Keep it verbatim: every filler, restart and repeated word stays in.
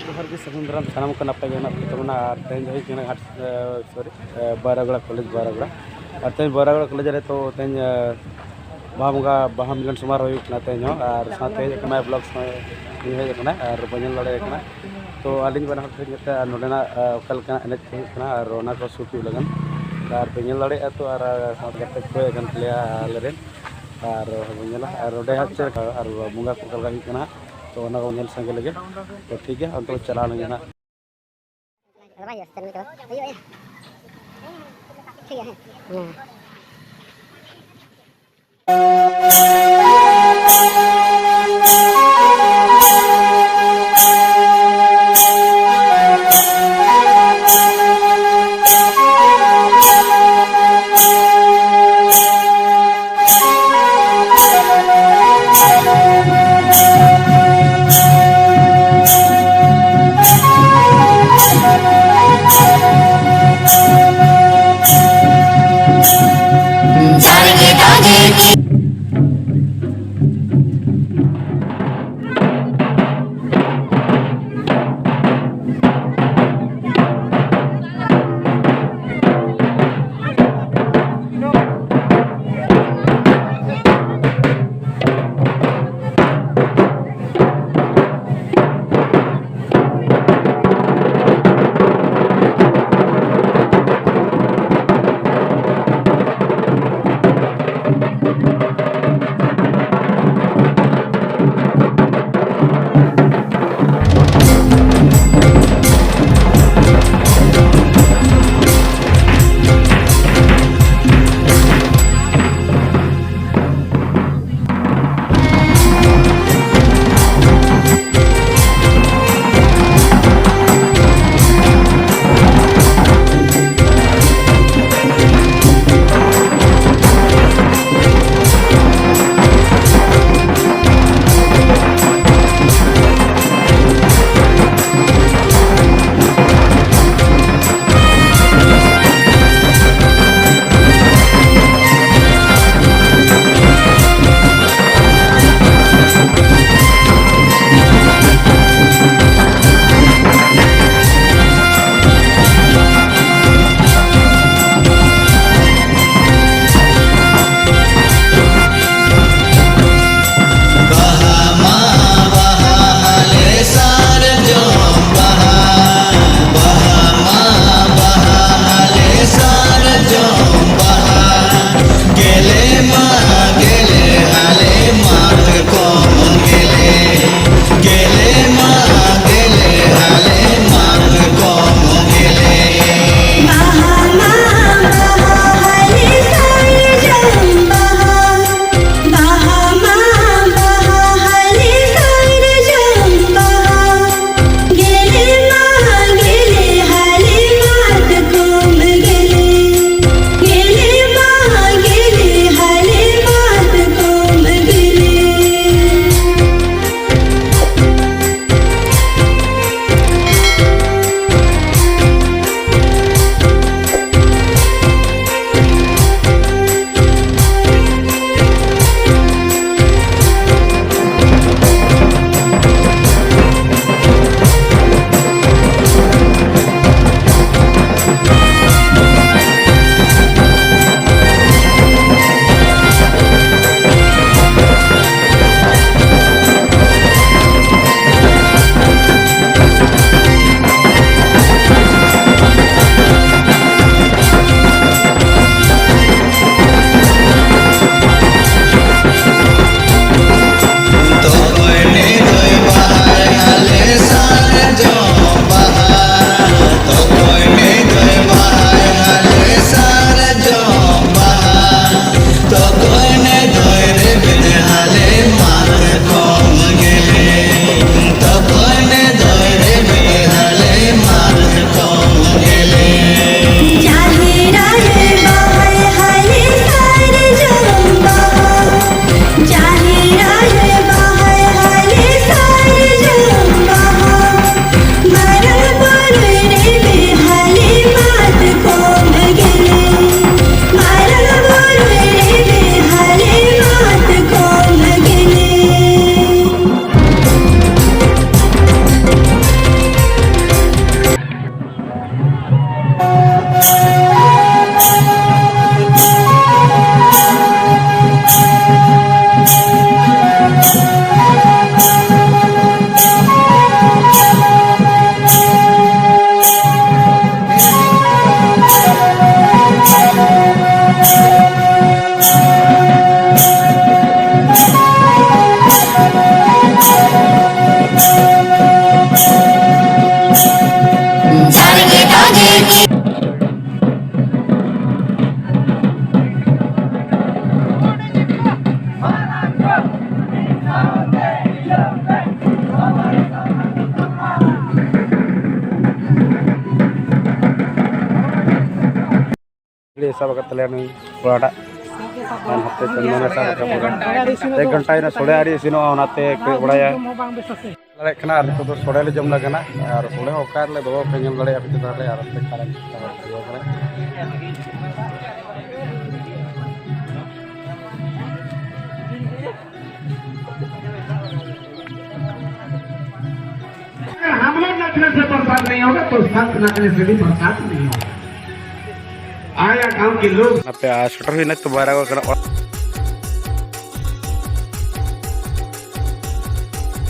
ᱡᱚᱦᱟᱨ ᱜᱮ, ᱥᱟᱹᱜᱩᱱ ᱫᱟᱨᱟᱢ ᱥᱟᱱᱟᱢ ᱠᱚ ᱱᱟᱯᱟᱭ ᱜᱮ ᱢᱮᱱᱟᱜ ᱯᱮ ᱛᱟᱵᱚᱱᱟ᱾ ᱟᱨ ᱛᱮᱦᱮᱧ ᱫᱚ ᱦᱩᱭᱩᱜ ᱠᱟᱱᱟ ᱜᱷᱟᱴ, ᱮ, ᱥᱚᱨᱤ, ᱮ, ᱵᱟᱨᱟᱜᱚᱲᱟ ᱠᱚᱞᱮᱡᱽ, ᱵᱟᱨᱟᱜᱚᱲᱟ᱾ ᱟᱨ ᱛᱮᱦᱮᱧ ᱵᱟᱨᱟᱜᱚᱲᱟ ᱠᱚᱞᱮᱡᱽ ᱨᱮ ᱛᱚ ᱛᱮᱦᱮᱧ, ᱮ, ᱵᱟᱦᱟ ᱵᱚᱸᱜᱟ, ᱵᱟᱦᱟ ᱢᱤᱞᱚᱱ ᱥᱚᱢᱟᱨᱳᱦ ᱦᱩᱭᱩᱜ ᱠᱟᱱᱟ ᱛᱮᱦᱮᱧ ᱦᱚᱸ᱾ ᱟᱨ ᱥᱟᱶᱛᱮ ᱦᱮᱡ ᱟᱠᱟᱱᱟ ᱵᱞᱚᱜ ᱥᱚᱸᱜᱮ ᱦᱮᱡ ᱟᱠᱟᱱᱟ ᱟᱨ ᱵᱟᱹᱧ ᱧᱮᱞ ᱫᱟᱲᱮᱭᱟᱭ ᱠᱟᱱᱟ᱾ ᱛᱚ ᱟᱹᱞᱤᱧ ᱵᱟᱱᱟ ᱦᱚᱲ ᱴᱷᱮᱱ ᱡᱟᱛᱮ ᱟᱨ ᱱᱚᱰᱮᱱᱟᱜ, ᱟ, ᱚᱠᱟ ᱞᱮᱠᱟᱱᱟᱜ ᱮᱱᱮᱡ ᱠᱚ ᱦᱩᱭᱩᱜ ᱠᱟᱱᱟ ᱟᱨ ᱚᱱᱟ ᱠᱚ ᱥᱩᱴ ᱦᱩᱭᱩᱜ ᱞᱟᱹᱜᱤᱫ᱾ ᱟᱨ ᱯᱮ ᱧᱮᱞ ᱫᱟᱲᱮᱭᱟᱜᱼᱟ ᱛᱚ, ᱟᱨ, ᱟ, ᱥᱟᱶᱛᱮ ᱜᱟᱛᱮ ᱠᱚ ᱦᱮᱡ ᱟᱠᱟᱱ ᱛᱟᱞᱮᱭᱟ ᱟᱞᱮ ᱨᱮᱱ᱾ ᱟᱨ ᱵᱚᱱ ᱧᱮᱞᱟ ᱟᱨ ᱚᱸᱰᱮ ᱦᱟᱸᱜ ᱪᱮᱫ ᱞᱮᱠᱟ ᱟᱨ ᱵᱚᱸᱜᱟ ᱠᱚ ᱚᱠᱟ ᱞᱮᱠᱟ ᱦᱩᱭᱩᱜ ᱠᱟᱱᱟ ᱦᱟᱸᱜ, ᱛᱚ ᱚᱱᱟ ᱠᱚ ᱧᱮᱞ ᱥᱟᱸᱜᱮ ᱞᱟᱹᱜᱤᱫ᱾ ᱛᱚ ᱴᱷᱤᱠ ᱜᱮᱭᱟ, ᱚᱱᱛᱮ ᱵᱚᱱ ᱪᱟᱞᱟᱣ ᱞᱮᱱ ᱜᱮ ᱦᱟᱸᱜ᱾ ᱟᱫᱚ ᱵᱟᱝ ᱦᱩᱭᱩᱜᱼᱟ, ᱥᱮᱛᱟᱜ ᱱᱤᱛᱚᱜ ᱦᱩᱭᱩᱜᱼᱟ᱾ ᱴᱷᱤᱠ ᱜᱮᱭᱟ, ᱦᱮᱸ᱾ ᱦᱮᱸ᱾ ᱥᱟᱵ ᱟᱠᱟᱫ ᱛᱟᱞᱮᱭᱟ ᱱᱩᱭ ᱠᱚᱲᱟᱴᱟᱜ᱾ ᱟᱨ ᱱᱚᱛᱮ ᱪᱚᱱᱫᱚᱱᱮ ᱥᱟᱵ ᱟᱠᱟᱫ ᱵᱚᱱᱟ᱾ ᱮᱠ ᱜᱷᱚᱱᱴᱟ ᱦᱩᱭᱱᱟ, ᱥᱚᱲᱮ ᱟᱹᱣᱨᱤ ᱤᱥᱤᱱᱚᱜᱼᱟ, ᱚᱱᱟᱛᱮ ᱠᱚᱭᱚᱜ ᱵᱟᱲᱟᱭᱟ᱾ ᱫᱟᱲᱮᱭᱟᱜ ᱠᱟᱱᱟ᱾ ᱟᱨ ᱱᱤᱛᱚᱜ ᱫᱚ ᱥᱚᱲᱮ ᱞᱮ ᱡᱚᱢ ᱞᱟᱜᱟᱱᱟ᱾ ᱟᱨ ᱥᱚᱲᱮ ᱦᱚᱸ ᱚᱠᱟ ᱨᱮᱞᱮ ᱫᱚᱦᱚ ᱠᱟᱜᱼᱟ ᱧᱮᱞ ᱫᱟᱲᱮᱭᱟᱜᱼᱟ ᱯᱮ ᱪᱮᱛᱟᱱ ᱨᱮ᱾ ᱟᱨ ᱚᱱᱛᱮ ᱠᱟᱨᱮᱱᱴ ᱠᱟᱱᱟ᱾ अगर हम लोग नचने से प्रसाद नहीं होगा तो संत नचने से भी प्रसाद नहीं होगा। आया गांव के लोग। ᱟᱯᱮ ᱟᱨ ᱥᱮᱴᱮᱨ ᱦᱩᱭᱱᱟ ᱛᱚ ᱵᱟᱭᱨᱟ ᱠᱚ ᱠᱟᱱᱟ ᱚᱲᱟᱜ᱾